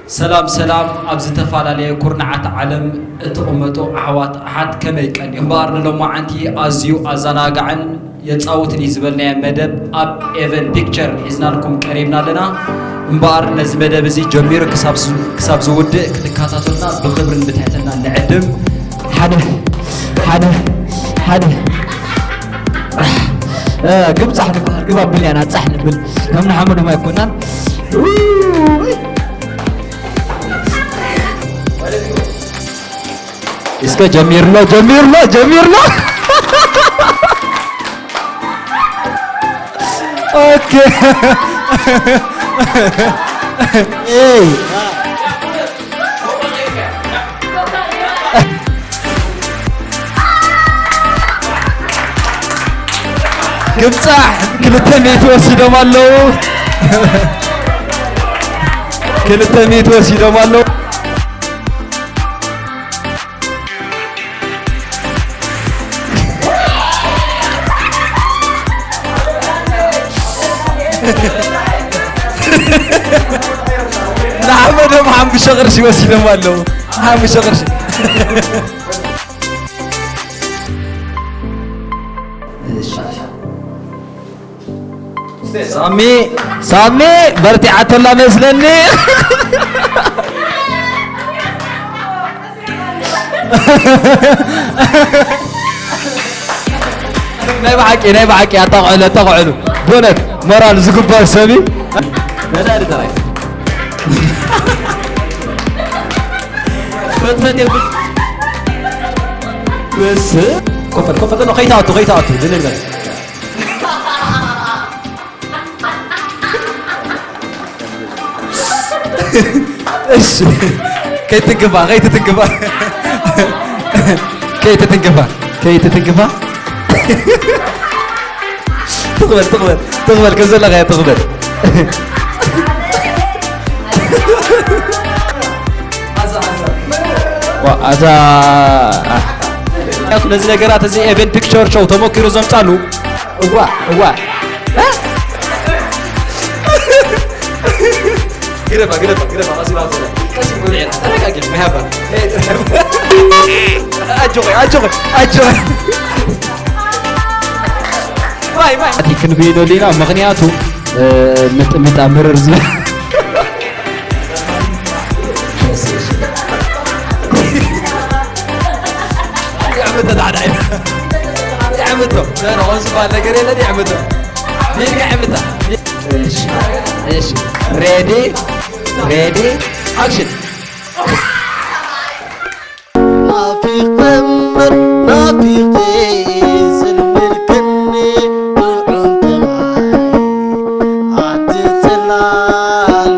ሰላም ሰላም፣ ኣብ ዝተፈላለየ ኩርናዓት ዓለም እትቕመጡ ኣሕዋት ኣሓት ከመይ ቀኒኹም? እምበኣር ንሎማዓንቲ ኣዝዩ ኣዘናጋዕን የጻውትን እዩ ዝበልናዮ መደብ ኣብ ኤቨን ፒክቸር ሒዝናልኩም ቀሪብና ኣለና። እምበኣር ነዚ መደብ እዚ ጀሚሩ ክሳብ ዝ-፣ ክሳብ ዝውድእ ክትከታተሉና ብኽብርን ብትሕትናን ንዕድም። ሓደ፣ ሓደ፣ ሓደ። እ፣ ግብጻሕ ንበሃል፣ ግባ ብልያና ጻሕ ንብል። ከም ንሓመዶም ኣይኮናን። እስከ ጀሚርሎ፣ ጀሚርሎ፣ ጀሚርሎ። ኦኬ። ኤይ። ግብጻሕ ክልተ ሚእቲ ወሲዶም ኣለዉ። ክልተ ሚእቲ ወሲዶም ኣለዉ። ንሓመዶም ሓሙሽተ ቅርሺ ወሲዶም ኣለዉ። ሓሙሽተ ቅርሺ። እሺ። ሳሚ፣ ሳሚ፣ በርቲዓቶላ መስለኒ። ናይ ብሓቂ፣ ናይ ብሓቂ፣ ኣጣቕዕሉ፣ ኣጣቕዕሉ። ብእውነት ሞራል ዝግባእ ሰብ እዩ። ነዳዲ ጥራይ። ፈትፈት የብል። በስ። ኮፈል፣ ኮፈል፣ ኖ፣ ከይትኣቱ፣ ከይትኣቱ፣ ድልል በል። እሺ። ከይትትንክፋ፣ ከይትትንክፋ። ከይትትንክፋ፣ ከይትትንክፋ። ትቕበል፣ ትቕበል፣ ትቕበል፣ ከም ዘለኻዮ ትቕበል። ዋ፣ ኣታ፣ ምኽንያቱ ነዚ ነገራት እዚ ኤቨን ፒክቸር ሾው ተመኪሩ ዘምጻሉ። እዋ፣ እዋ። ግደፋ፣ ግደፋ፣ ግደፋ፣ ቀስ ኢልካ፣ ቀስ ኢልካ፣ ተረጋጊ፣ መሃባ። ኣጆኺ፣ ኣጆኺ፣ ኣጆኺ። ማይ፣ ማይ። ኣቲ ክንብይኖ ዲና፣ ምኽንያቱ፣ እ፣ ምጥሚጣ ምርር ዝብል። የዕምቶ ዳዕዳዕ። የዕምቶ። ኖ፣ ኖ፣ ከምዚ ዝበሃል ነገር የለን፣ የዕምቶ። ቢልካ የዕምታ። እሺ፣ እሺ። ሬዲ፣ ሬዲ፣ ኣክሽን። ናፊቐ እምበር ናፊቐ ዝልምልክኒ ጥዑም ጥማይ ኣቲ ጽላል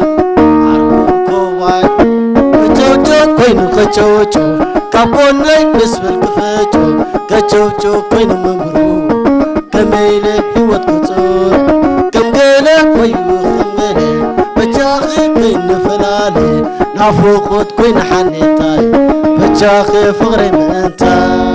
ዓርኩ ኮዋይ ከጨውጨው ኮይኑ ከጨውጨው ካብ ጎነይ ምስ በል ክፈጨው ከጨውጨው ኮይኑ ምምሩ ከመይ ኢለ ህይወት ክጹር ከም ገለ ኮይኑ ከም ገለ በጃኺ ከይንፈላለ ናፍቖት ኮይኑ ሓኔታይ በጃኺ ፍቕረይ ምእንታይ